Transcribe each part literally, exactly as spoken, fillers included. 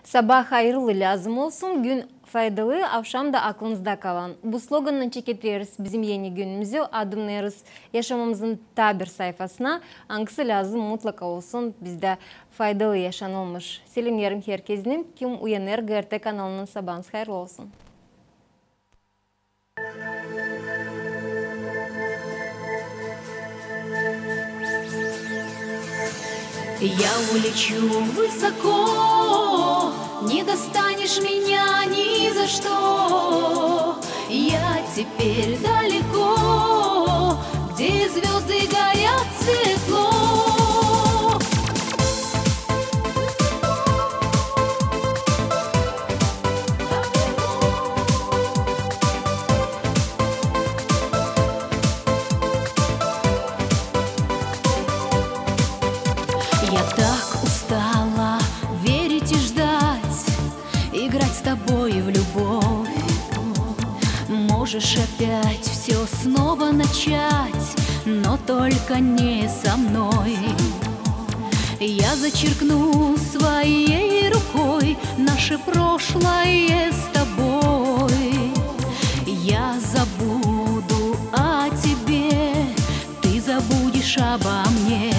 Sabaa hayırlı lääzım olsun, gün faydalı, avşam da aklınızda kalan. Bu slogannan çeketreriz bizim eni günümüzü, adımnêêrız yaşamamızın taa bir sayfasına, angısı lääzım mutlaka olsun bizdä faydalı yaşanılmış. Selemneerim herkeznän, kim uyanêr GRT kanalından, sabaanız hayırlı olsun. Я улечу высоко, не достанешь меня ни за что. Я теперь далеко, где звёзды горят светло. Я так устала верить и ждать, играть с тобой в любовь. Можешь опять всё снова начать, но только не со мной. Я зачеркну своей рукой наше прошлое с тобой. Я забуду о тебе, ты забудешь обо мне.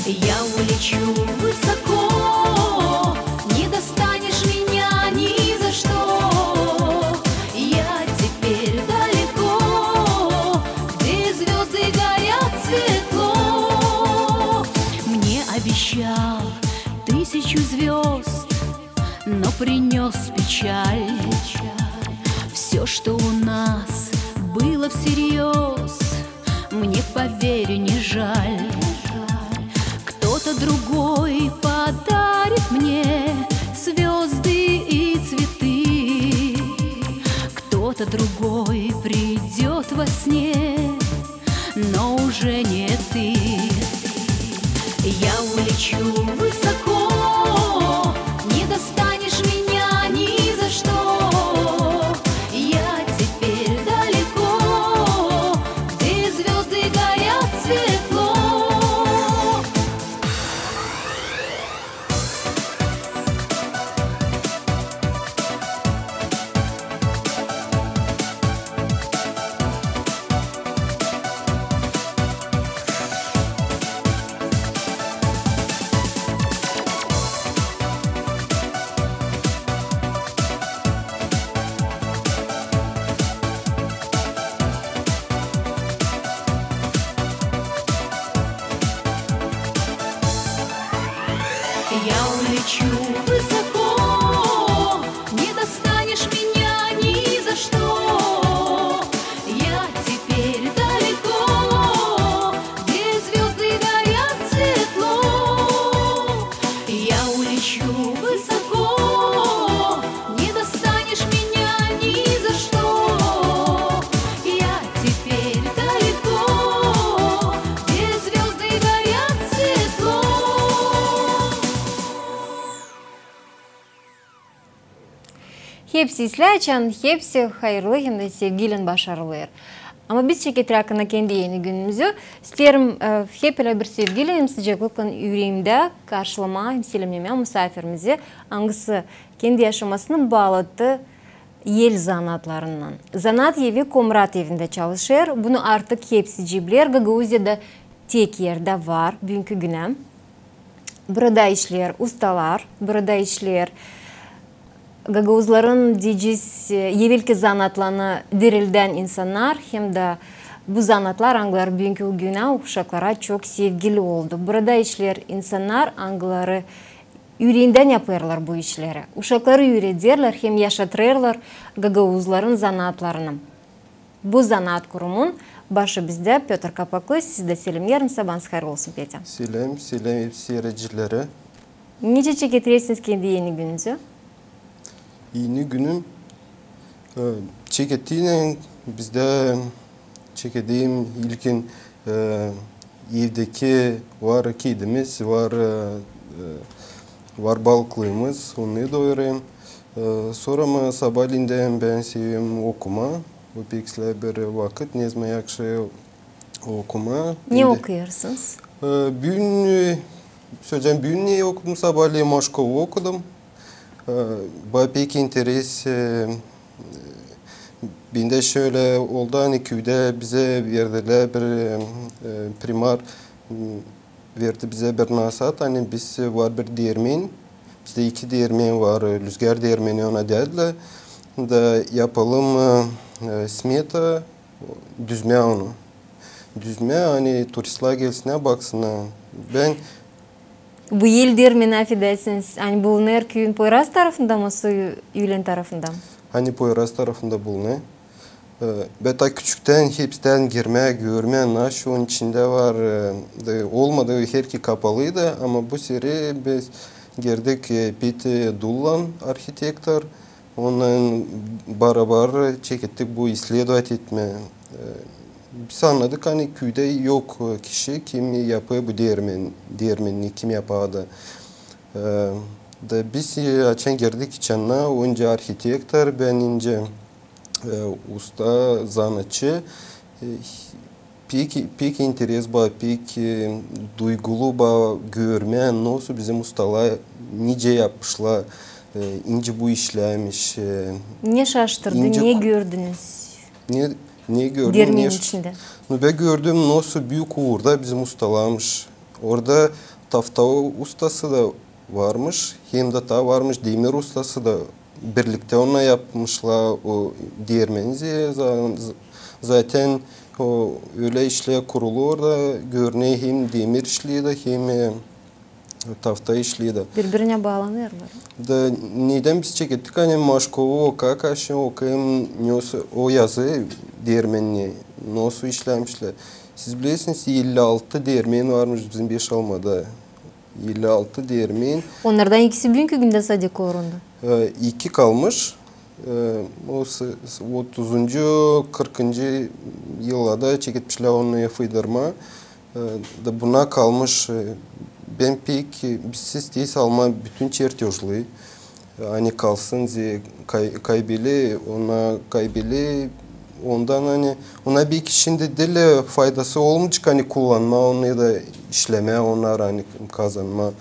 Я улечу высоко, не достанешь меня ни за что. Я теперь далеко, где звёзды горят светло. Мне обещал тысячу звёзд, но принёс печаль. Всё, что у нас было всерьёз, мне, поверь, не жаль. Кто-то другой подарит мне звёзды и цветы. Кто-то другой придёт во сне, но уже не ты. Я улечу высоко, не достанешь меня ни за что. Я теперь далеко, где звёзды горят светло. Я улечу высоко, не достанешь меня ни за что. Я теперь далеко, где звёзды горят светло. Я улечу высоко, не достанешь меня ни за что. Я теперь далеко, где звёзды горят светло. Hepsi islää, açan hepsi hayırlı hem dä sevgiylän başarılêr. Ama biz çeketrä hakkına kendi eni günümüzü, isteerim, e, hep ölä bir sevgiylän hem sıcaklıklan üreemdä karşılamaa hem selemnemää musaafirimizi, angısı kendi yaşamasını baalattı el zanaatlarınnan. Zanaat evi Komrat evindä çalışêr. Bunu artık hepsicii biler. Gagauziyada tek erdä var büünkü günä. Burada işleer ustalar, burada işleer gagauzların, deyecez, e, evelki zanaatlarını dirildän insannar, hem dä bu zanaatlar, angıları büünkü günä uşaklara çok sevgili oldu. Burada işleer insannar, angıları üreendän yapêrlar bu işleri. Uşakları üürederlär hem yaşatêrlar gagauzların zanaatlarını. Bu zanaat kurumun başı bizdä Pötr Kapaklı, sizi dä selemneerim, sabaanız hayırlı olsun, Petya. Selem, selem hepsi seyircilerä. Nicä çeketersiniz kendi eni gününüzü? Eni günüm, e, çekettiynän bizdä çekedeyim ilkin, e, evdeki var kedimiz, var, e, e, var balıklımız, onu doyurêrım. E, sora mı sabaalendän bän severim okumaa. O pek islää bir vakıt, ne zaman yakışêr okumaa. Ne okuyêrsınız? E, büün, e, Söleyecäm, büün ne okudum? Sabaalän Maşkovu okudum. E, bana pek interes, e, bendä şölä oldu, ani küüdä bizä verdilär bir, e, e, primar, m, verdi bizä bir nasaat, ani biz, e, var bir deermen, bizdä iki deermen var, e, lüzgär deermeni ona deyärlär, da yapalım, e, e, smeta, düzmää onu. Düzmää, ani turistlär gelsinnär, baksınnar. Bän Bu el deermeni, afedersiniz, ani bulunêr küüyün poyraz tarafında mı, soy üülen tarafında mı? Ani poyraz tarafında bulunêr. E, bän taa küçüktän hepsindä girmää, görmää, naşı onun içindä var, e, da olmadı, herki kapalıydı, ama bu seferi biz girdik, e, Piti Dullan, arhitektor, onunnan barabar çekettik bu isledovat etmää. E, biz annadık, ani küüdä yok, e, kişi, kim yapêr bu deermen, deermeni, kim yapardı. E, da biz, e, açan girdik içannä, öncä arhitektor, bän nicä, e, usta, zanaatçı, e, pek, pek interes bana, pek, e, duygulu bana görmää, nasıl bizim ustalar, nicä yapmışlar, e, nicä bu işlärmiş, e, Ne şaştırdı, nicä ne ku- gördünüz? Ne, ne gördüm, deermenin ne ş- içindä? Nu, bän gördüm, nasıl büük uurda bizim ustalarmış. Orada tafta ustası da varmış, hem dä taa varmış demir ustası da, birliktä onnar yapmışlar o deermeni. Za-, za-, zaten o ölä işlär kurulêr da, görünär hem demir işlär dä, hem, e, tafta işlär dä. Bir-birinä baalanêrlar. Da nedän biz çekettik, ani Maşkovu okuyêrkan, okuyêrkan, nasıl o yazı deermenini, nasıl işlämişlär. Siz bilersiniz, elli altı deermen varmış bizim Beşalmada. Elli altı deermen. Onnardan ikisi büünkü gündä sade korundu. E, iki kalmış. E, o s-, s-, otuzuncu, kırkıncı yıllarda çeketmişlär onu fıydırmaa. E, da bunnar kalmış, e, bän pek, e, biz isteeriz almaa bütün çertejleri. Ani kalsın ze kay-, kaybeli, ona kaybeli, ondan ani ona beki şindi diil, e, faydası olmayacek, ani kullanmaa onu ya da işlemää onnarı, ani kazanmaa.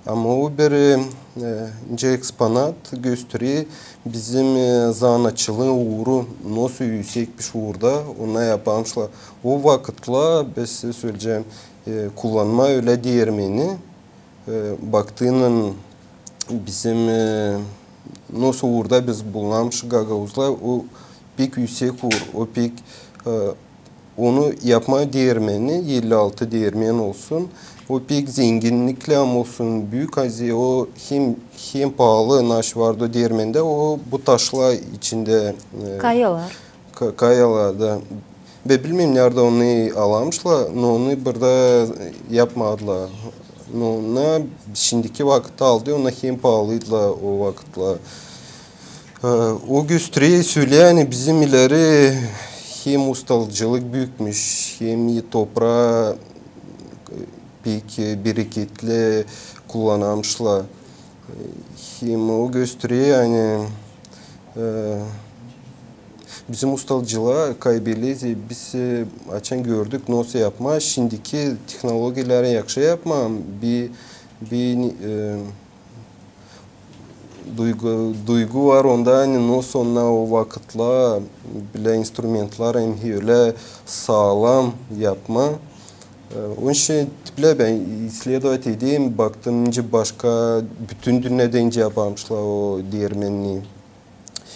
Ama o bir, e, e, nicä eksponat gösterer bizim, e, zanaatçılıın uuru, nasıl üüsek bir uurda, onnar yaparmışlar. O vakıtlar, bän söleyecäm, e, kullanmaa ölä deermeni, e, baktıınnan bizim, e, nasıl uurda biz bulunarmış gagauzlar, o pek üüsek uur, o pek, e, onu yapmaa deermeni, elli altı deermen olsun, o pek zenginnikli hem olsun, büük azi, o hem, hem paalı, naşı vardı o deermendä, o bu taşlar içindä, e, Kayalar. Ka-, kayalarda. Bän bilmeerim, neredä onu alamışlar, no onu burada yapmadılar. No ona şindiki vakıtta aldı, ona hem paalıydılar o vakıtlar. E, o gösterer, söleer, ani bizim ileri hem ustacılık büükmüş, hem i topraa, e, pek bereketli kullanarmışlar. E, hem o gösterer, ani, e, bizim ustacılıa kaybeli, e, biz, e, açan gördük, nasıl yapmaa, şindiki tehnologiyaları yahşı yapmaa, bir, bir, e, duygu, duygu var onda, ani nasıl onnar o vakıtlar bilä instrumentlar hem ölä saalam yapmaa. E, onun için tiplä bän isledovat edeyim, baktım, nicä başka, bütün dünnedä nicä yaparmışlar o deermeni.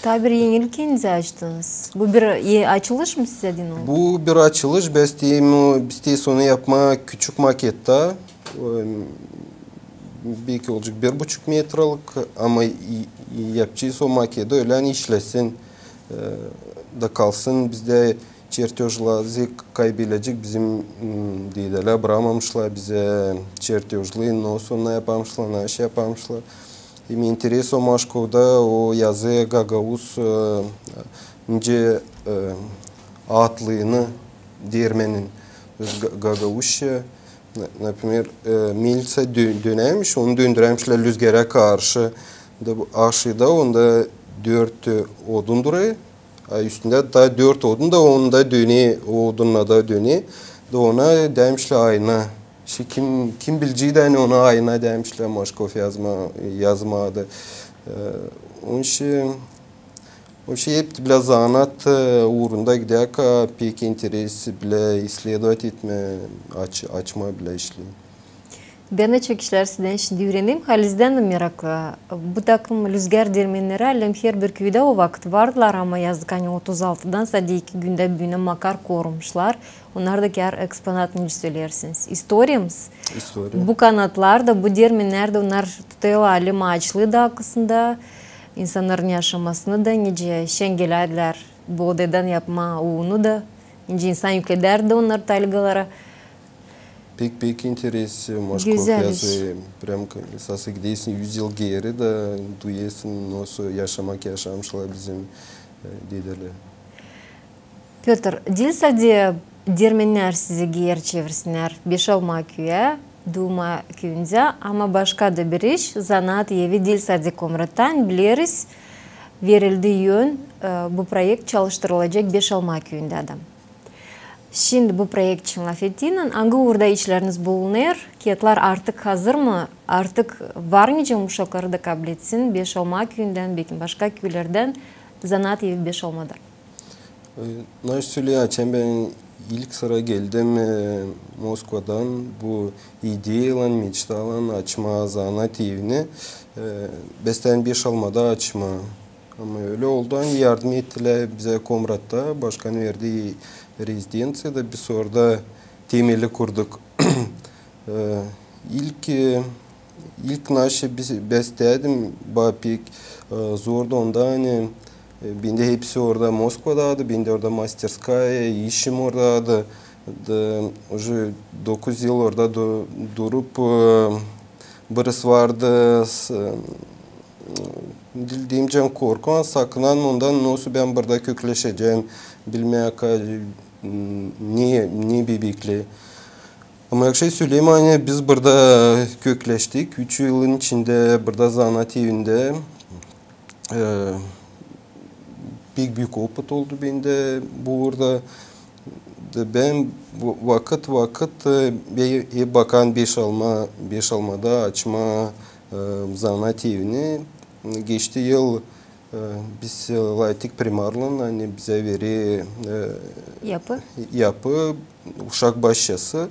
Taa bir enilik kendinizä açtınız. Bu bir e-, açılış mı sizä deyni oldu? Bu bir açılış, bän isteerim, bän isteerim onu yapmaa küçük maketta. E, beki olacek bir buçuk metralık, ama i-, i-, yapacez o maketi ölä, ani işlesin, e, da kalsın bizdä çertejleri kaybelecek bizim, m, dedelär brakmamışlar bizä çertejleri, nasıl onnar yaparmışlar, naşı yaparmışlar. Hem interes o Maşkovda o yazı gagauz, e, nicä, e, adlarını deermenin, ga-, gagauzça, na-, naprimer, e, melitsa dö-, dönärmiş, onu döndürärmişlär lüzgera karşı. Da bu aşırda onda dört, e, odun durêr, a üstündä taa dört odun da onda döner, o odunna da döner. Da ona deyärmişlär ayna. Şindi kim, kim bileceydi, ani ona ayına demişlär Moşkov yazma, yazmadı. E, onun için, o şey hep bilä zanaat, e, uurunda gidärkän pek interes bilä isledovat etmä, aç-, açmaa bilä işleri. Bän dä çok işlär sizdän şindi üürenerim. Halizdän dä meraklı. Bu takım lüzgär dermenneri, alem, herbir küüdä o vakıt vardılar, ama yazık, ani otuz altıdan sade iki gündä büünä makar korumuşlar. Onnar da kär eksponat, nicä söleersiniz. İstoriyamız. İstoriya. Bu kanatlar da, bu dermennär dä, onnar tutêrlar alem aaçlıı da arkasında, insannarın yaşamasını da, nicä şengelärdilär bu odadan yapmaa unu da, nicä insan ükledärdi onnarı talgalara. Pek, pek interes, e, Moşkov yazı. Gözäl iş. Prям k-, esasında gidersin üz yıl geeri dä duyêrsın, nasıl yaşamak yaşamışlar bizim, e, dedelär. Pötr, diil sade dermennär sizi geeri çevirsinnär Beşalma küüyä, duuma küüyündä, ama başka da bir iş, zanaat evi diil sade Komrattan, bileriz, verildi yön, e, bu proekt çalıştırılacek Beşalma küüyündä dä. Şindi bu proekt için lafettiynän, angı uurda işleriniz bulunêr? Kiyatlar artık hazır mı? Artık var nicä uşakları da kabletsin Beşalma küüyündän, bekim başka küülerdän zanaat evi Beşalmada? E, nasıl söleyim, açan bän ilk sıra geldim, e, Moskvadan, bu ideyaylan, meçtaylan açmaa zanaat evini, e, bän istedim Beşalmada açmaa. Ama ölä oldu, ani yardım ettilär bizä Komratta, başkan verdi rezidenţiyayı da biz orada temeli kurduk. E, ilk, e, ilk nasıl biz, bän istedim, ba pek, e, zordu onda, ani, e, bendä hepsi orada Moskvadaydı, bendä orada masterskaya, işim oradaydı. Da, уже dokuz yıl orada du-, durup, e, birisi vardı, s-, e, diil deyäcäm korkunan, sakınan ondan, nasıl bän burada kökleşecäm, bilmeerkän, m, ne, ne bebekli. Ama açan söleyim, ani biz burada kökleştik, üç yılın içindä burada zanaat evindä, e, pek büük opıt oldu bendä bu uurda. Da bän bu vakıt-vakıt, e, be-, hep bakan Beşalma, Beşalmada açmaa, e, zanaat evini. Geçti yıl, e, biz, e, lafettik primarlan, ani bizä veri, e, yapı, yapı, uşak başçası,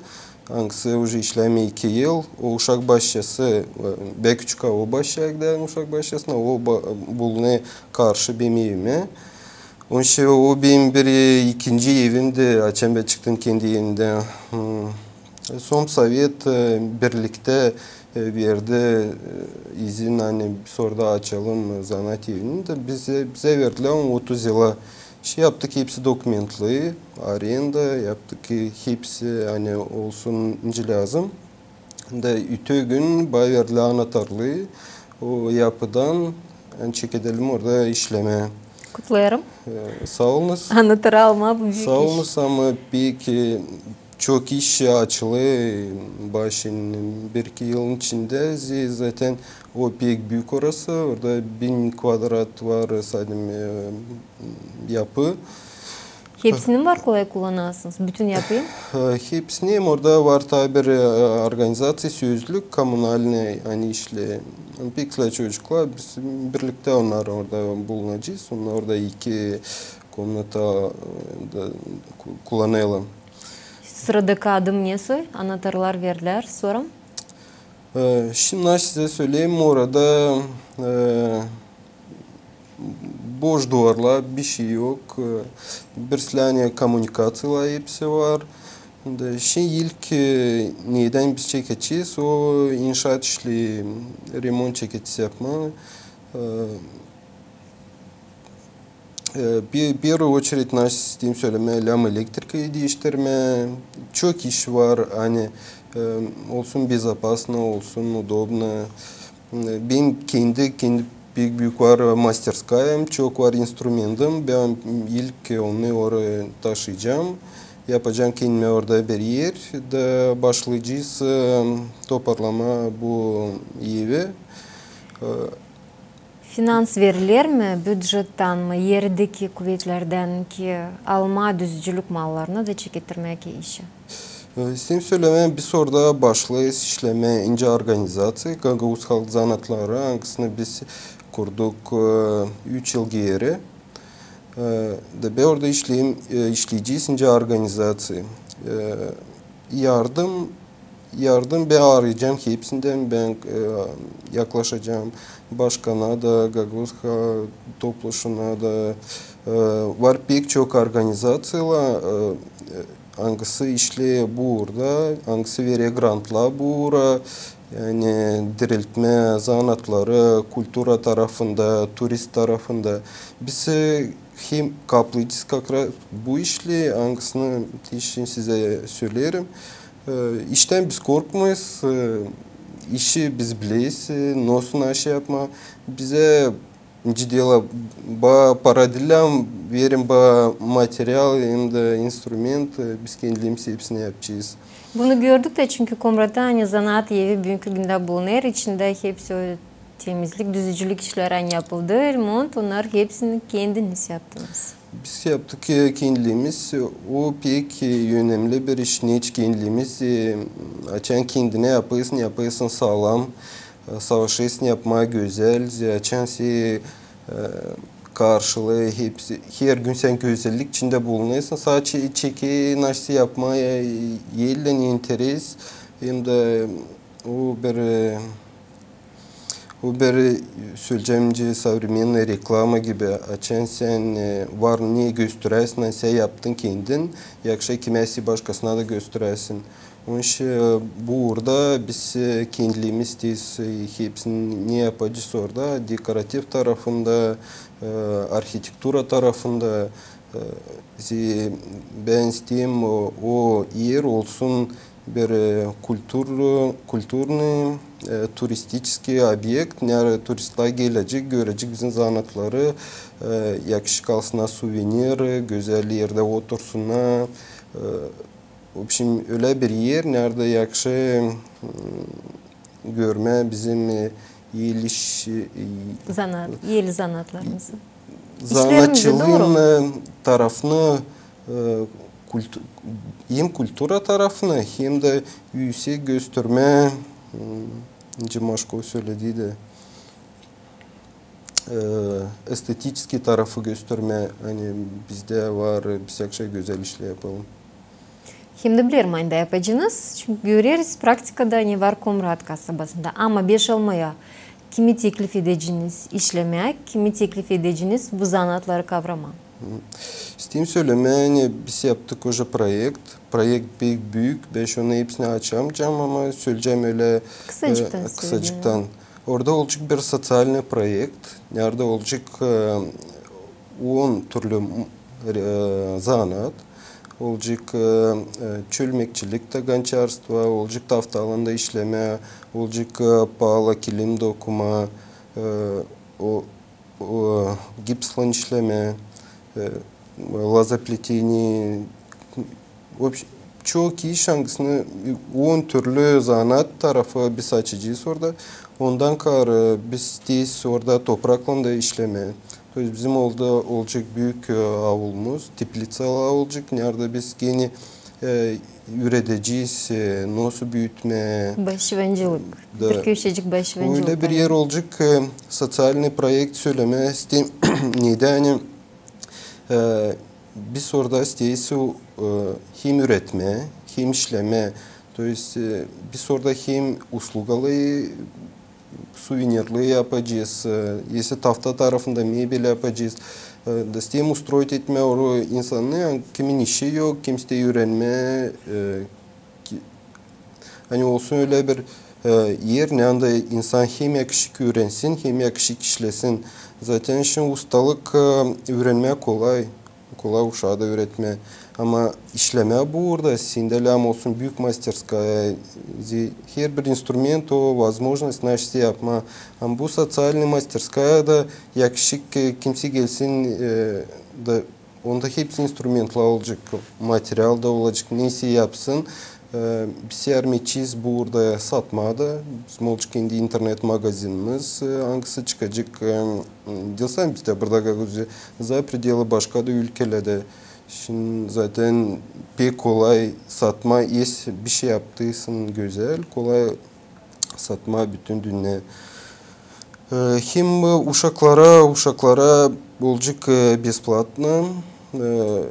angısı уже işlämeer iki yıl. O uşak başçası, e, bän küçükkä o başlêêr gidär uşak başçasına, o ba-, bulunêr karşı benim evimä. Onun için o benim bir, e, ikinci evimdi, açan bän çıktım kendi evimdän. Hmm. Sovsovet, e, birliktä, e, verdi, e, izin, ani biz orada açalım, e, zanaat evini da bizä, bizä verdilär otuz yıla. Şey yaptık, hepsi dokumentli, arenda yaptık, e, hepsi, ani olsun nicä lääzım. Da öte gün bana verdilär anatarlıı o yapıdan, ani çekedelim orada işlemää. Kutlêêrım. E, saa olunuz. Anatarı almaa bu büük iş. Saa olunuz, ama pek, e, çok iş açıldı başın bir-iki yılın içindä. Z-, zaten o pek büük orası, orada bin kvadrat var, saydam, e, yapı. Hepsini var kolay kullanasınız, bütün yapıyı? E, hepsini, hem orada var taa bir, e, organizaţiya, sözlük, komunalnıy, ani işlär. Pek islää çocuklar, biz birliktä onnar orada bulunacez. Onnar orada iki komnata, e, da ku-, kullanêrlar. Sıradakı adım ne soy? Anatarlar verdilär, sora? E, şindi nasıl sizä söleyim, orada, e, boş duvarlar, bişey yok. E, birsülär, ani komunikaţiyalar hepsi var. Da şindi ilk, e, nedän biz çekecez, o inşaat işleri, remont çekecez yapmaa. E, E, bir, bir oçered nasıl sistem sölemää, lääzım elektrikayı diiştirmää. Çok iş var, ani, e, olsun bezopasno, olsun udobno. E, benim kendi, kendi pek büük var masterskayam, çok var instrumentim. Bän ilk onu oraya taşıyacam. Yapacam kendimä orada bir er, da başlayacez, e, toparlamaa bu evi. E, Finans veriler mi, bücettän mi, erdeki kuvetlerdän ki almaa düzücülük mallarını da çekettirmää ki işi? E, isteerim sölemää, biz orada başlêêrız işlemää nicä organizaţiya, Gagauz Halk Zanaatları, angısını biz kurduk, e, üç yıl geeri. E, da bän orada işleerim, e, işleyecez nicä organizaţiya. E, yardım, yardım bän arayacam hepsindän, bän, e, yaklaşacam başkana da, Gagauz Halk Topluşuna da, e, var pek çok organizaţiyalar, e, e, angısı işleer bu uurda, angısı verer grantlar bu uura, yani diriltmä zanaatları kultura tarafında, turist tarafında. Biz, e, hem kaplayacez как раз bu işleri, angısını işin sizä söleerim. E, iştän biz korkmêêrız, e, işi biz bileyiz, e, nasıl, nası yapmaa. Bizä nicä deyni ba para diil, ama verin ba material hem dä instrument, e, biz kendilerimiz hepsini yapacez. Bunu gördük dä, çünkü Komrat'ta ani zanaat evi büünkü gündä bulunêr, içindä hepsi o temizlik, düzücülük işleri ani yapıldı, remont, onnar hepsini kendiniz yaptınız. Biz yaptık, e, kendilerimiz. O pek, e, önemli bir iş, neçin kendilerimiz, e, açan kendini yapêrsın, yapêrsın saalam, e, savaşêrsın yapmaa gözäl, e, açan seni, e, karşılêêr hepsi. Her gün sän gözällik içindä bulunêrsın, sade çeker, nası yapmaa, e, elän interes, hem dä o bir, e, o bir, e, söleyecäm, nicä современная реклама gibi. Açan sän, e, var ne gösterersin, sän yaptın kendin, yakışêr ki sän başkasına da gösterersin. Onun için, e, bu uurda biz, e, kendilerimiz isteeriz, e, hepsini ne yapacez orada, dekorativ tarafında, e, arhitektura tarafında, e, bän isteerim o, o er olsun bir, e, kultur, kulturный, e, turistiçeskiy obyekt, neredä turistlär gelecek, görecek bizim zanaatları, e, yakışık alsınnar suvenir, gözäl erdä otursunnar. E, в общем, ölä bir er, neredä yakışêr, m, görmää bizim, e, el iş, e, zanaat, el zanaatlarımızı. Zanaatçılıın, e, tarafını, e, kultu-, hem kultura tarafını, hem dä üüsek göstermää, m, nicä Maşko söledi dä, e, estetiçeskiy tarafı göstermää, ani bizdä var, biz yakışa gözäl işlär yapalım. Hem dä bilerim, ani da yapacınız, çünkü göreriz praktikada, ani var Komrat kasabasında. Ama beş almaya kimi teklif edeciniz işlemää, kimi teklif edeciniz bu zanaatları kavramaa? Hı. İsteerim sölemää, ani biz yaptık уже proekt. Proekt pek büük, bän şunu hepsini açamayacam, ama söleyecäm ölä, e, kısacıktan. Orada olacek bir социальный проект, neredä olacek, e, on türlü, e, zanaat. Olacek, e, e, çölmekçilik, gonçarstvo, olacek tafta alanda işlemää, olacek, e, paala kilim dokumaa, e, o, o, gipslan işlemää, e, лозоплетение. В общем, çok iş, angısını, on türlü zanaat tarafı biz açacez orada. Ondan kaarı biz isteeriz orada topraklan da işlemää. То есть bizim orada olacek büük, e, aulumuz, teplitsalar olacek, neredä biz gene, e, üüredecez, e, nasıl büütmää. Başhayvancılık. Da. Bir köşecik başhayvancılık. Ölä bir er olacek, e, социальный проект, sölemää isteerim, nedän, e, biz orada isteeriz, e, hem üüretmää, hem işlemää. То есть, e, biz orada hem uslugalı, suvenirli yapacez, e, если tafta tarafında mebel yapacez, e, da isteerim устроить etmää orayı insanı, ani kimin işi yok, kim isteer üürenmää, e, ki-, ani olsun ölä bir, e, er, neredä insan hem yakışık üürensin, hem yakışık işlesin. Zaten şindi ustalık, e, üürenmää kolay. Kolay uşaa da üüretmää. Ama işlemää burada, sendä lääzım olsun büük мастерская, zi-, herbir instrument o возможность, nasıl yapmaa. Ama bu социальный мастерская da yakışık, e, kimsey gelsin, e, da onda hepsi instrumentlar olacek, material da olacek, neysä yapsın. E, biz yardım edecez burada satmaa da. Bizim olacek kendi internet magazinimiz, e, angısı çıkacek, e, diil sade bizdä burada, Gagauziyada, за пределы, başka da ülkelerdä. Şindi zaten pek kolay satmaa, es bir şey yaptıysın gözäl, kolay satmaa bütün dünnä. E, hem uşaklara, uşaklara olacek, e, besplatno, e,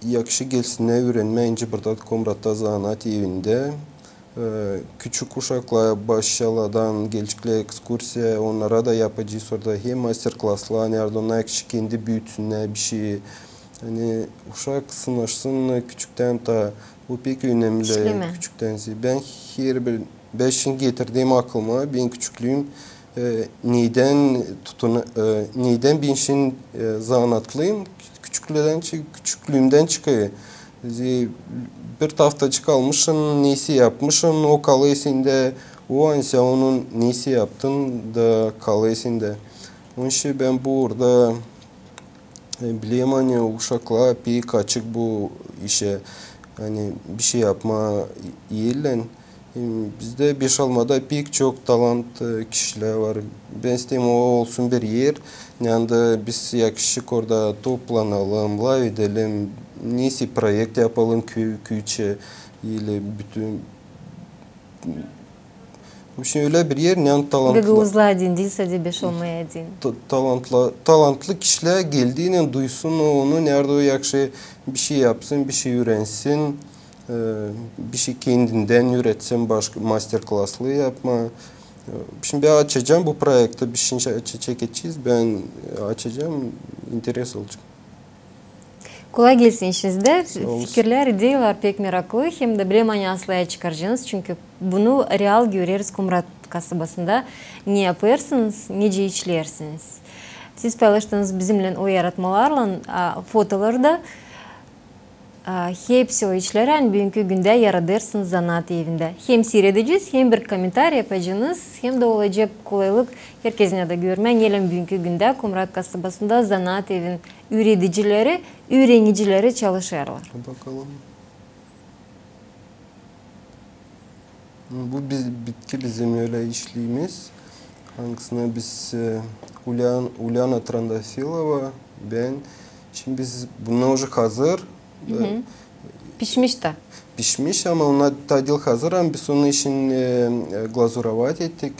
yakışı gelsinnär üürenmää, nicä burada Komratta zanaat evindä. E, küçük uşaklar başçalardan gelecek ekskursiya, onnara da yapacez orada hem master-klaslar, neredä onnar yakışı kendi büütsünnär bir şey. Ani uşak sınışsın küçüktän taa, bu pek önemli. İşlemää. Küçüktän. Bän herbir, bän şindi getirdim aklıma, bän küçüklüüm, e, nedän tutun-, e, nedän bän şindi, e, zanaatlıyım, küçüklüümdän çı-, küçüklüümdän çıkêr. Zi-, bir taftacık almışın, neysä yapmışın, o kalêr sendä, o an sän onu neysä yaptın da kalêr sendä. Onun için bän burada, e, bilerim, ani uşaklar pek açık bu işä, ani bir şey yapmaa iilän. Hem bizdä Beşalmada pek çok talant, e, kişilär var. Bän isteerim, o olsun bir er, neredä biz yakışık orada toplanalım, lafedelim, neysä proekt yapalım kü-, küüçä, ili bütün, bu şey ölä bir er, neredä talant- Gagauzlar deyni diil, sade Beşalma deyni. Ta-, talantla-, talantlı kişilär geldiynän duysun onu, neredä o yakışı bir şey yapsın, bir şey üürensin. E, bir şey kendindän üüretsin, başka master-klaslı yapmaa. E, şindi bän açacam bu proekti, biz şindi aç-, çekecez, bän, e, açacam, interes olacek. Kolay gelsin işinizdä. Sä ol. Fikirlär, ideyalar pek meraklı, hem dä bilerim, ani aslaya çıkaracenız, çünkü bunu real göreriz Komrat kasabasında, ne yapêrsınız, nicä işleersiniz. Siz paylaştınız bizimnän o yaratmalarlan, a, fotoları da. A, hepsi o işlär, ani büünkü gündä yaradêrsınız zanaat evindä. Hem siiredecez, hem bir komentariy yapacenız, hem dä olacek kolaylık herkezinä dä görmää, nelän büünkü gündä Komrat kasabasında zanaat evin üüredicileri, üürenicileri çalışêrlar. Bakalım. Bu biz, bitki bizim ölä işliimiz. Angısını biz, e, Ulyan-, Ulyana Trandafilova, bän. Şindi biz bunnar uje hazır. Hı hı. E, pişmiş taa. Pişmiş, ama onnar taa diil hazır, ama biz onun için, e, e, glazurovat ettik.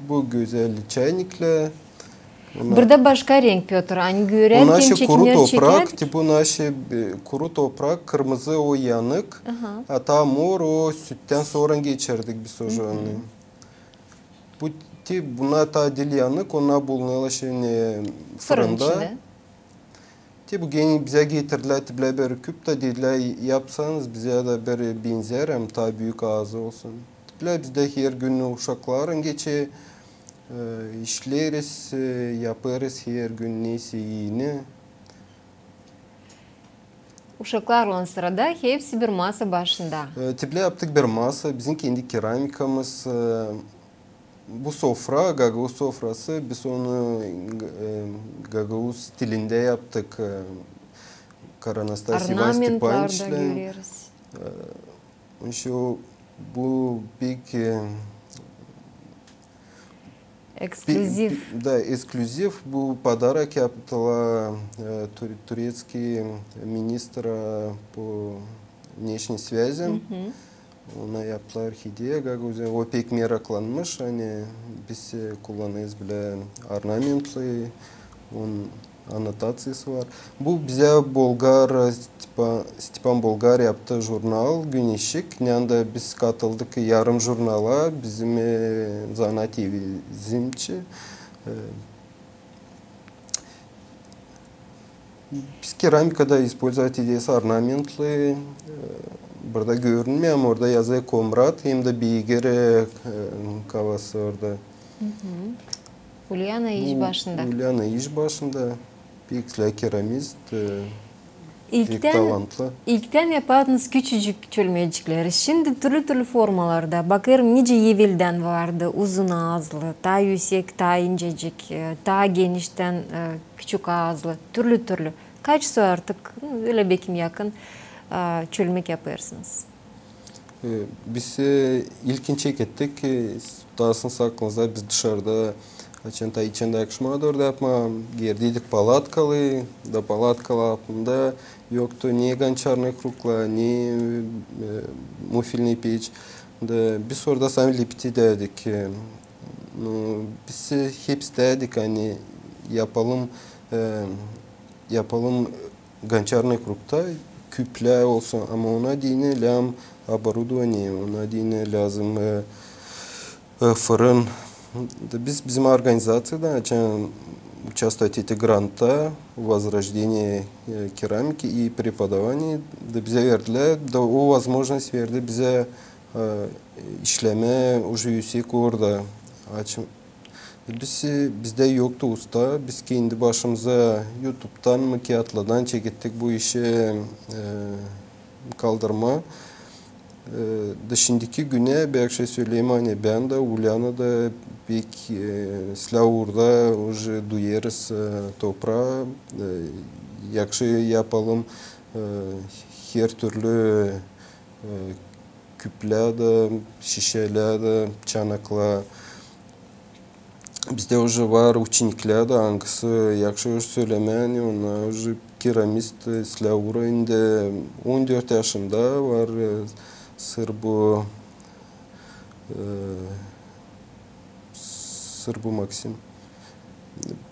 Bu gözäl çayniklär. Burada başka renk, Pötr, ani görerkän çekinär çekärdik. Bu naşi, e, kuru toprak, kırmızı o yanık. Aha. A taa mor o süttän sora geçirdik biz uje onu. Hı hı. Bu, te, bunnar taa diil yanık, onnar bulunêrlar şindi, e, fırında. Fırın içindä. Te bu genä bizä getirdilär, te bilä bir küp taa dedilär, yapsanız bizä dä bir benzär, hem taa büük aazı olsun. Te bilä bizdä hergün uşakların geçer, e, işleeriz, e, yapêrız hergün neysä eni. Uşaklarlan sırada hepsi bir masa başında. E, te bilä yaptık bir masa, bizim kendi keramikamız, e, bu sofra, gagauz sofrası, biz onu, e, gagauz stilindä yaptık, e, Karanastas İvan Stepaniçlän. Ornamentlar da göreriz. E, Şu, bu pek, e, eksklüziv. Pek, pek, da, eksklüziv. Bu podarak yaptılar, e, tur-, turetskiy ministra po внешним связям. Hı hı. Ona yaptılar hidiye, Gagauziyada. O pek meraklanmış, ani biz, e, kullanêrız bilä ornamentli, onun anotaţiyası var. Bu bizä Bolgar, Stepan, Stepan Bolgar yaptı jurnal Güneşik. Neredä biz katıldık yarım jurnala, bizim, e, zanaat evi bizimçi. E, biz keramikada использовать ederiz ornamentli, e, burada görünmeer, ama orada yazılı Komrat, hem dä beygir, e, kafası orada. Hı hı. Ulyana iş başında. Ulyana iş başında. Pek islää keramist, e, pek talantlı. İlktän yapardınız küçücük çölmecikleri. Şindi türlü-türlü formalarda. Bakêrım, nicä eveldän vardı. Uzun aazlı, taa üüsek, taa incecik, e, taa geniştän, e, küçük aazlı. Türlü-türlü. Kaçısı artık, nu, ölä bekim yakın, e, çölmek yapêrsınız? E, biz, e, ilkin çekettik, e, tutasınız aklınızda, biz dışarıda, Açan taa içindä akşama dooru da yapmaa, gerdiydik palatkalı, da palatkalı altında yoktu ne гончарный kruglar, ne e, муфельный peç. Da biz orada sami leptedärdik. E, nu, biz hepsi deerdik, ani yapalım, e, yapalım гончарный krugta küplär olsun, ama ona deyni lääzım оборудование, ona deyni lääzım e, e, fırın. Da biz, bizim organizaţiyada, açan участвовать ettik grantta, Возрождение e, керамики и преподавание, da bizä verdilär, da o возможность verdi bizä e, işlemää уже üüsek orada. Açan biz, bizdä yoktu usta, biz kendi başımıza YouTube'tan, maketlardan çekettik bu işi e, kaldırmaa. E, da şindiki günä, bän şey söleyim, ani bän dä, Ulyana da pek e, islää uurda уже duyêrız e, topraa, e, yahşı yapalım e, her türlü e, küplär dä, şişelär dä, çanaklar. Bizdä уже var uçeniklär dä, angısı yahşı уже sölemää, ani onnar уже керамист islää uurda indi on dört yaşında var e, Sırbu, e, Sırbu Maksim.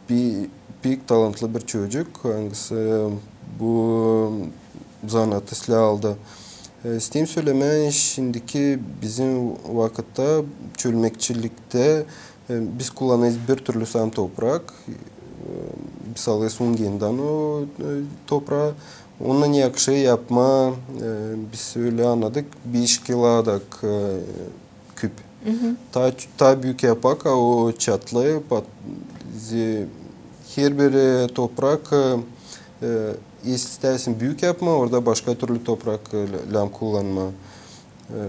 Bir, pek talantlı bir çocuk, angısı bu zanaatı islää aldı. E, isteerim sölemää, şindiki bizim vakıtta çölmekçiliktä e, biz kullanêrız bir türlü sami toprak. E, biz alêrız Ungendan o e, topraa. Ondan yahşı yapmaa, e, biz ölä annadık, beş kilodan e, küp. Taa, taa büük yapak, a o çatlayıp, pat-, ze-, herbir e, toprak, e, e, если istäersin büük yapmaa, orada başka türlü toprak e, lä-, lääzım kullanmaa. E,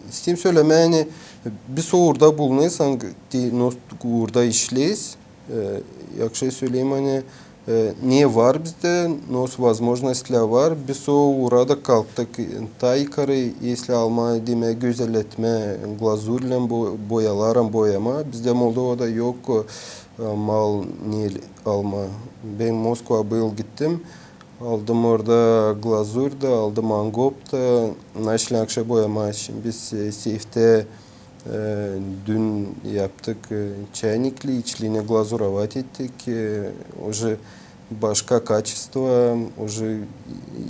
isteerim sölemää, ani biz o uurda bulunêrız, ani te-, nos uurda işleeriz. E, yahşı söleyim, ani e, ne var bizdä, nos возможностьлär var, biz o uura da kalktık. Taa yukarı, если almaa, demäk, gözelletmää, glazürlän bo-, boyalarlan boyamaa. Bizdä Moldovada yok e, mal ne almaa. Bän Moskvaya bu yıl gittim. Aldım orada glazür dä, aldım angop da, начали akşa boyamaa. Şindi biz e, seyftä e, dün yaptık e, çaynikli, içlini glazurovat ettik. E, уже başka качество, уже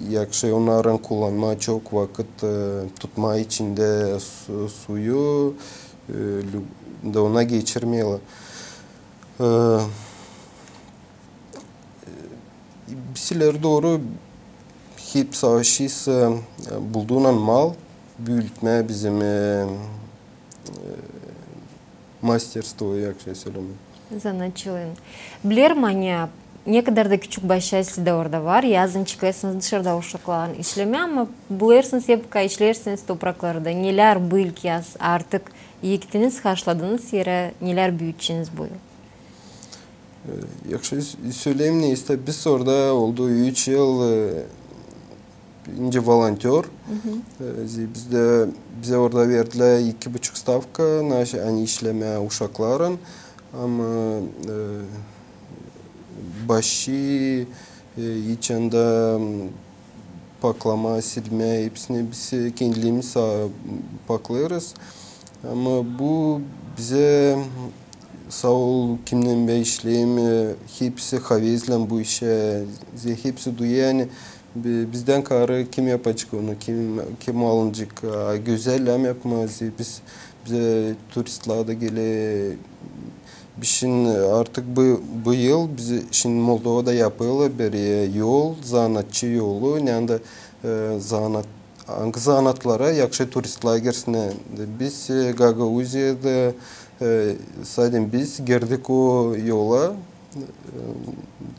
yahşı onnarı kullanmaa, çok vakıt e, tutmaa içindä su-, suyu, e, lü-, da ona geçirmeeli. E, Biz ileri dooru hep savaşêrız e, bulduunan mal büütmää bizim e, e, мастерство, yahşı sölemää. Zanaatçılığın. Bilerim, ani ne kadar da küçük başça sizdä orada var, yazın çıkêrsınız dışarda uşaklarlan işlemää, ama bulêrsınız hep, ka işleersiniz topraklarda. Nelär bu ilk yaz artık ektiniz, haşladınız, ya da nelär büüteceniz bu yıl? E, yahşı s-, söleyim, ne ise biz orada oldu üç yıl e, nicä volontör. E, zi-, bizdä, bizä orada verdilär iki buçuk stavka, naş-, ani işlemää uşaklarlan. Ama e, başı, e, içindä paklamaa, silmää, hepsini biz e, kendilerimiz a, paklêêrız. Ama bu bizä, saa ol, kimnän bän işleerim, e, hepsi havezlän bu işä, ze-, hepsi duyêr, ani bi-, bizdän kaarı kim yapacek onu, kim, kim alınacek, a, gözäl lääzım yapmaa, ze-, biz, bizä turistlär dä geler, Biz şindi artık bu, bu yıl biz şindi Moldovada yapêrlar bir e, yol, zanaatçı yolu, neredä e, zanaat, angı zanaatlara yahşı turistlär girsin. Biz e, Gagauziyada e, sade biz girdik o yola.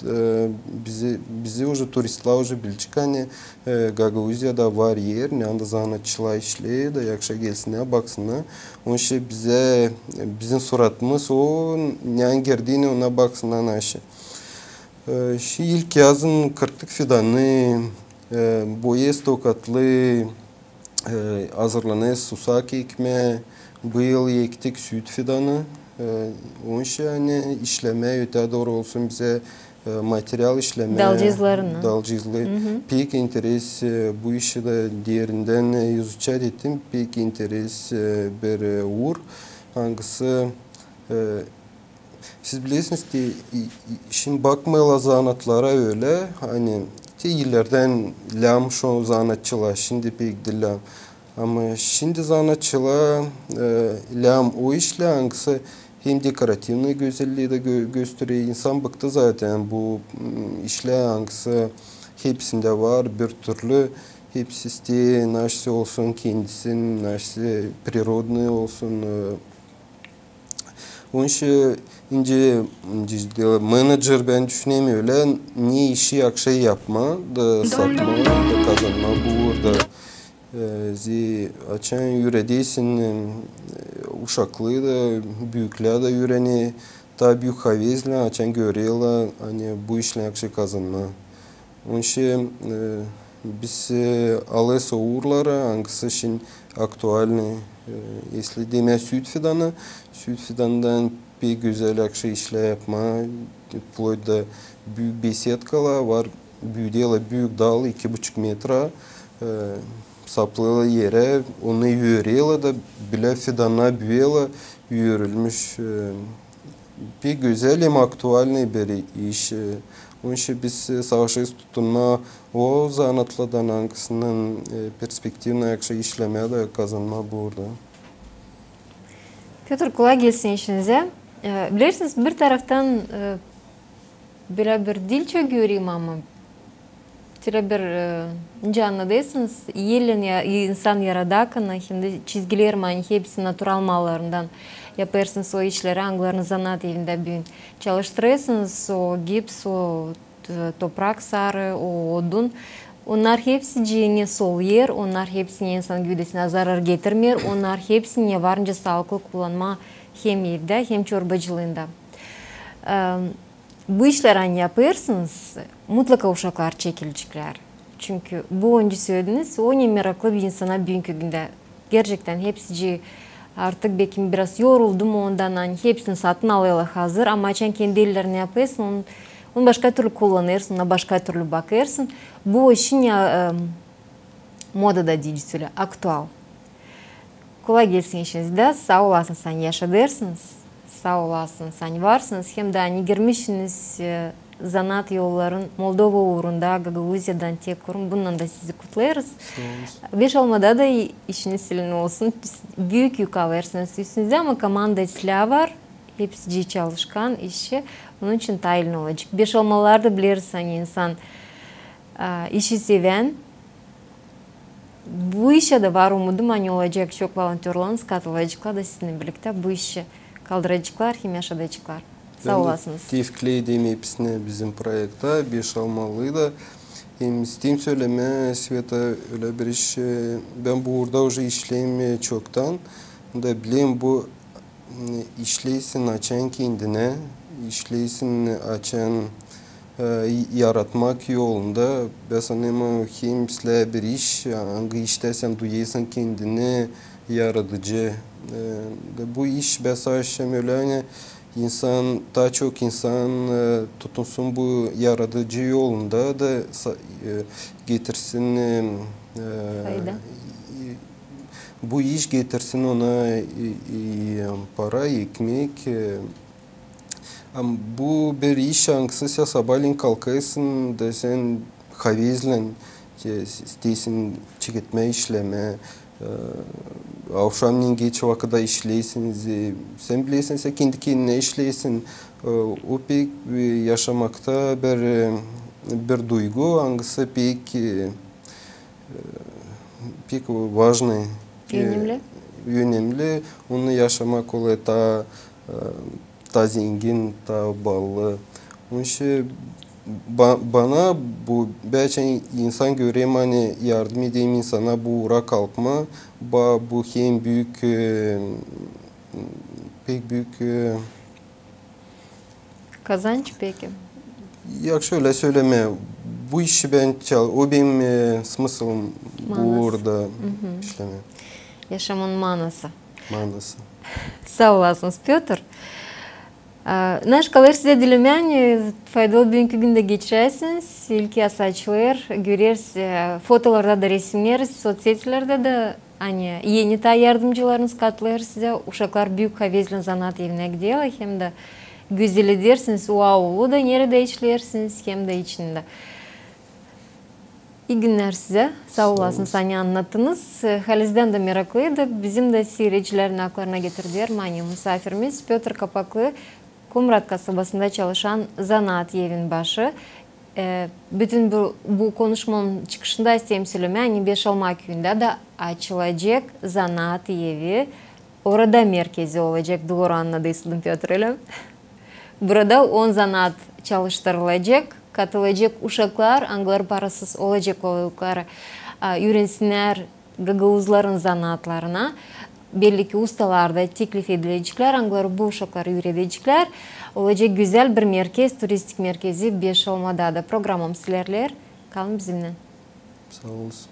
E, bizi, bizi уже turistlär уже bilecek, ani e, Gagauziyada var er, neredä zanaatçılar işleer, da yahşı gelsinnär, baksınnar. Onun için bizä, bizim suratımız o, neredä girdiynän ona baksınnar naşey. E, şindi ilk yazın kırdık fidanı, e, boyêrız tokatlı, e, hazırlanêrız susak ekmää, Bu yıl ektik süt fidanı. E, onun için, ani işlemää, ötää dooru olsun, bizä, e, material işlemää. Dalcızlarını. Dalcızlı. Pek interes, e, bu işi dä derindän, e, izuçat ettim. Pek interes, e, bir, e, uur, angısı, e, siz bilersiniz ki, i-, i-, şindi bakmêêrlar zanaatlara ölä, ani te illerdän lääm şu zanaatçılar, şindi pek diil lääm. Ama şindi zanaatçılar, e, lääm o işlär, angısı hem dekorativnıy gözellii dä gö-, gösterer. İnsan bıktı zaten bu, m, işlär, angısı hepsindä var bir türlü, hepsi isteer, naşey olsun kendisin, naşey prirodnıy olsun, e, Onun için, nicä, nicä menedjer, bän düşünerim ölä, ne işi yakışêr yapmaa da satmaa da kazanmaa bu uurda. E, zerä açan üüredersin, e, uşakları da, büüklär dä üürener, taa büük havezlän, açan görerlär, ani bu işlän yakışêr kazanmaa. Onun için, e, biz, e, alêrız o uurları, angısı şindi aktualnıy, e, esli demää süt fidanı, süt fidanından pek gözäl yakışêr işlär yapmaa, vployt da büük besedkalar var, büüderlär büük dal, iki buçuk metra, e, saplêêrlar erä, onu öörerlär da, bilä fidannar büüyerlär, öörülmüş, e, pek gözäl hem aktualnıy bir iş. E, onun için biz, e, savaşêrız tutunmaa o zanaatlardan, angısınnan, e, perspektivnıy yakışêr işlemää da kazanmaa burada. Pötr, kolay gelsin işinizä. E, bilersiniz, bir taraftan, e, bölä bir diil çok görerim, ama şölä bir, e, nicä annadêrsınız, elän ya, insan yaradarkan, hem dä çizgiler, ani hepsi natural mallarından yapêrsınız o işleri, angılarını zanaat evindä büün çalıştırêrsınız, o gips, o t-, toprak sarı, o odun. Onnar hepsi, ne solar, onnar hepsi insan güüdesinä zarar getirmeer, onnar hepsi var nicä saalıklı kullanmaa hem evdä, hem çorbacılıında. E, Bu işleri ani yapêrsınız, mutlaka uşaklar çekileceklär. Çünkü bu, öncä sölediniz, o ne meraklı bir insana büünkü gündä. Gerçektän hepsi artık, bekim, biraz yoruldu mu ondan, ani hepsini satın alêrlar hazır, ama açan kendi ellerinä yapêrsın, onu, onu başka türlü kullanêrsın, ona başka türlü bakêrsın. Bu işin ya, e, modada, deyecäm, aktual. Kolay gelsin işinizdä, saa olasınız, ani yaşadêrsınız, saa olasınız, ani varsınız, hem dä ani girmişsiniz, e, zanaat yolların Moldova uurunda, Gagauziyadan tek kurum. Bunnan da sizi kutlêêrız. Sağ olun. Beşalmada da i-, işiniz elän olsun. Büük yük alêrsınız üstünüzä, ama komanda islää var. Hepsi çalışkan, işçi. Onun için taa elän olacek. Beşalmalılar da bileriz, ani insan, a, işi sevän, Bu işä dä var umudum, ani olacek çok volontörlarınız, katılaceklar da sizinnän birliktä bu işi kaldıraceklar hem yaşadaceklar. Saa olasınız. Bän dä tebrikleerim hepsini bizim proektä, Beşalmalı da. Hem isteerim sölemää, Sveta, ölä bir iş, e, bän bu uurda uje işleerim, e, çoktan. Da bilerim bu işleysin açan kendinä, işleysin açan, e, yaratmak yolunda. Bän sanêrım, hem islää bir iş, angı iştä sän duyêrsın kendini yaradıcı. E, da bu iş, bän sanêrım, ölä, ani insan, taa çok insan, e, tutunsun bu yaradıcı yolunda da sa-, e, getirsin, e, e, fayda. Bu iş getirsin ona, e, e, para, ekmek, e, am bu bir iş, angısı sän sabaalän kalkêrsın da sän havezlän, e, isteersin çeketmää, işlemää, e, avşamnän geç vakıda işleysin, e, sän bilersin, sän kendi kendinä işleysin, e, o pek, e, yaşamakta bir, e, bir duygu, angısı pek, e, e, pek важный, e, önemli. Önemli. Onu yaşamak olêr taa, e, taa zengin, taa baallı. Onun için ba-, bana bu, bän açan insan görerim, ani yardım edeyim insana bu uura kalkmaa, ba-, bu hem büük, e, pek büük, e, Kazanç peki? Yok, şölä sölemää, bu işi bän çal-, o benim, e, смысл bu uurda işlemää. Yaşamanın manası. Manası. Saa olasınız, Pötr. Naş kalêr sizä dilemää, ani faydalı büünkü gündä geçiräsiniz. İlki açılêr, göreriz fotolarda da, resimnerdä, sotsetilerdä dä, ani eni taa yardımcılarınız katılêr sizä. Uşaklar büük havezlän zanaat evinä giderlär, hem dä gözäl edersiniz, ua ulu da neredä işleersiniz, hem dä içindä. İi günnär sizä. Saa olasınız, ani annattınız. Halizdän dä meraklıydı. Bizim dä siiredicilerin aklarına getirdilär, ani musaafirimiz Pötr Kapaklı, Komrat kasabasında çalışan zanaat evin başı. Bütün bu, bu konuşmanın çıkışında isteerim sölemää, ani Beşalma küüyündä dä açılacek zanaat evi. Orada merkezi olacek, dooru annadıydım, Pötr, ölä mi? Burada on zanaat çalıştırılacek, katılacek uşaklar, angıları parasız olacek oldukları, üürensinnär gagauzların zanaatlarına. Belli ki ustalar da teklif edileceklär, angıları bu uşakları üüredeceklär. Olacek gözäl bir merkez, turistik merkezi Beşalmada da. Programamız ilerleer. Kalın bizimnän. Saa olasın.